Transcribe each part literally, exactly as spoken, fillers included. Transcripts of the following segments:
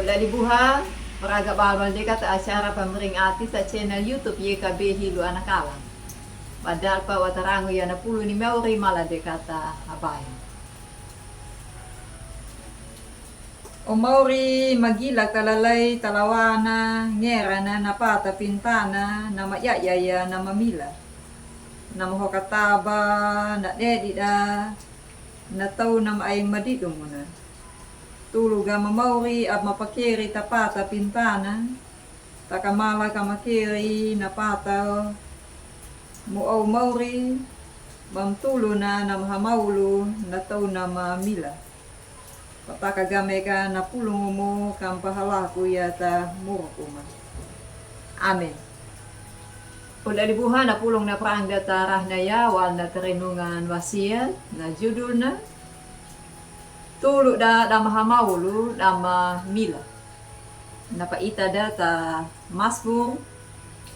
Lali buha, praga bal-bal de kata acara Pamiring Ati ta channel YouTube Y K B Hilo Anakala. Badal pa watarangu ya na pulu ni mauri mala de kata abai. O mauri magila kalalai talawana ngerana na pata pintana na maya'ya ya na mamila. Na mahoka taba na dedida na tau na maeng madidunguna. Tulu ga mamauri ab mapakeri ta pata pintana. Takamala ka makeri na pata mo au mauri, bam tulu na na mahamaulu na tau na mamila. Pataka ga meka na pulungu mo kam pahalaku ya ta muruk uma. Amen. Uda dibuha na pulung na prang da ta rah na ya wal na terenungan wasiat na judul na Tulu da da mahamaulu da mamila. Na paita da ta Masmur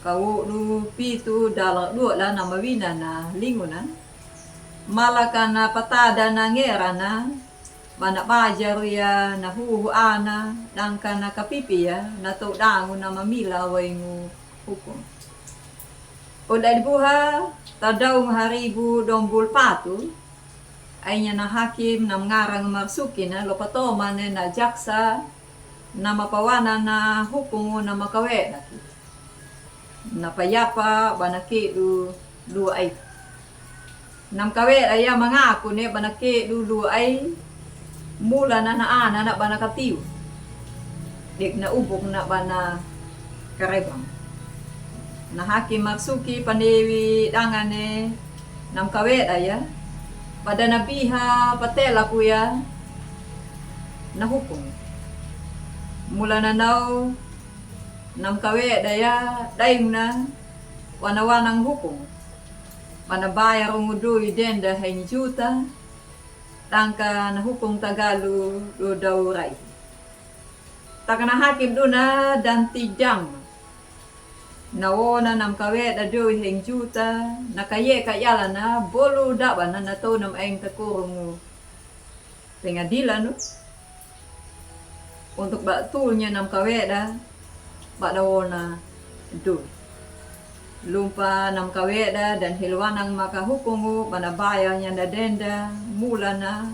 kawodu pitu dala dua da na mawina na linguna. Mala ka na patada na ngerana ba na bajaru ya na huhu ana dangka na kapipi ya na tau dangu na mamila waingu hukum. Uda dibuha ta daung haribu dombul patu. Ainya na hakim na mangarang Marsuki na lo patomane na jaksa na mapawana na hukungu na makawedaki. Na payapa ba na kedu lua ai. Na makaweda ya mangaku ne ba na kedu lua ai. Mula na na ana na ba na katiu. Dik na ubuk na ba na karebang. Na hakim Marsuki panewi dangane na makaweda ya. Pada na biha patela ku ya na hukum. Mula na nau na makaweda ya daing na wana-wanang hukum. Ba na baya rungu dui denda heng juta. Dangka na hukum tagalu do dau rai. Taka na hakim duna dan tijang. Na wona na makaweda dui heng juta na kaye ka yala na bolu daba na na tau na maeng takurungu. Pengadilan nu. Untuk ba tulnya na makaweda ba da wona dui. Lumpa na makaweda dan hilwanang maka hukungu ba na baya nya na denda mula na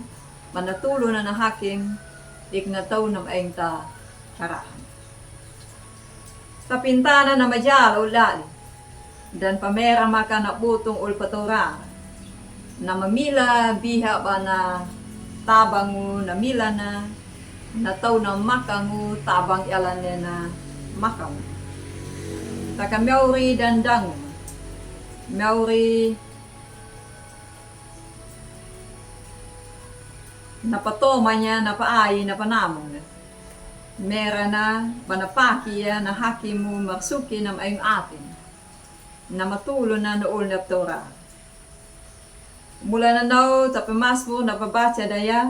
ba na tulu na na hakim dik na tau na maeng ta karahan. Tapintana na majala ulali. Dan pamera maka na butung ul pataurara. Na mamila biha ba na tabangu na mila na na tau na makangu tabang yalane na makangu. Taka mauri dan dangu. Mauri na patomanya na paai na panamung na. Mera na ba na paki ya na hakimu Marsuki na maeng atin. Na matulu na na ul na ptaura. Mula na nau ta pemasmur na pabaca daya.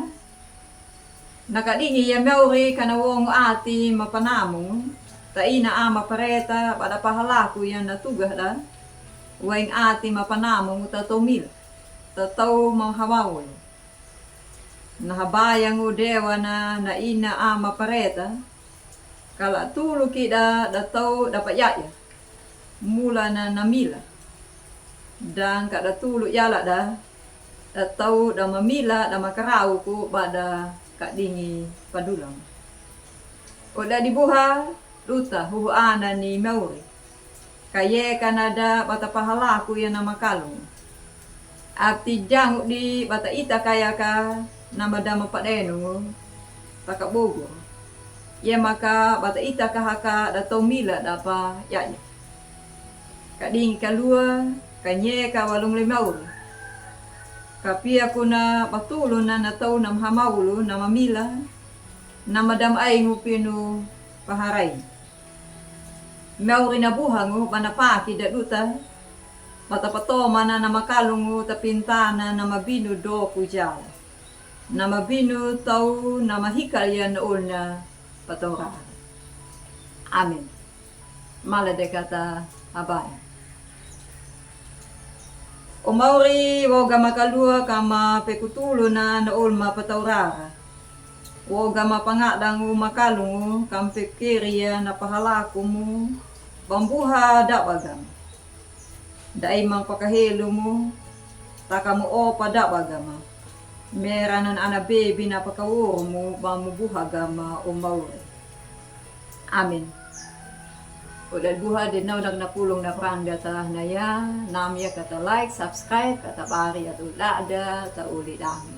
Na kadingi ya mauri ka na wongu ati mapanamung. Ta ina ama pareta ba da pahalaku ya na tugah da. Waing ati mapanamung ta tomil. Ta tau mahamawul. Na habayangu dewa na na ina ama pareta. Kala tulu kida da tau da payaya. Mula na na mila. Dan kada tulu yala da da tau da mamila da makarau ku ba da kadingi padulang. Uda dibuha duta huhu ana ni mauri. Kaye ka na da ba ta pahalaku ya na makalung. Ati jangu di ba ta ita kaya ka na madama padenu. Taka bogo. Ye maka ba ta ita ka haka da tau mila da payaya. Kadingi kalua kanye ka walung le mauri. Kapia ku na ba tulu na na tau na mahamawulu na mamila. Na madama aingu pinu paharai. Mauri na buhangu ba na paki da duta. Ba ta patomana na makalungu ta pintana na mabinu doku jala. Na mabinu tau na mahikal ya na ul na pataura. Amin. Mala de kata abai. O mauri woga makalua kama pekutulu na na ul ma pataurara. Wo gama pangadangu makalungu, kampekeri ya na pahalakumu, bambuha daba gama. Daimang pakahelumu, takamu opa daba gama. Meranan ana bebi na pakawurumu, bamu buha gama umbaure. Amin. Uda buha de na uda kna pulung na pranga ta na ya, nam ya kata like, subscribe, kata bari atu lada ta uli dami.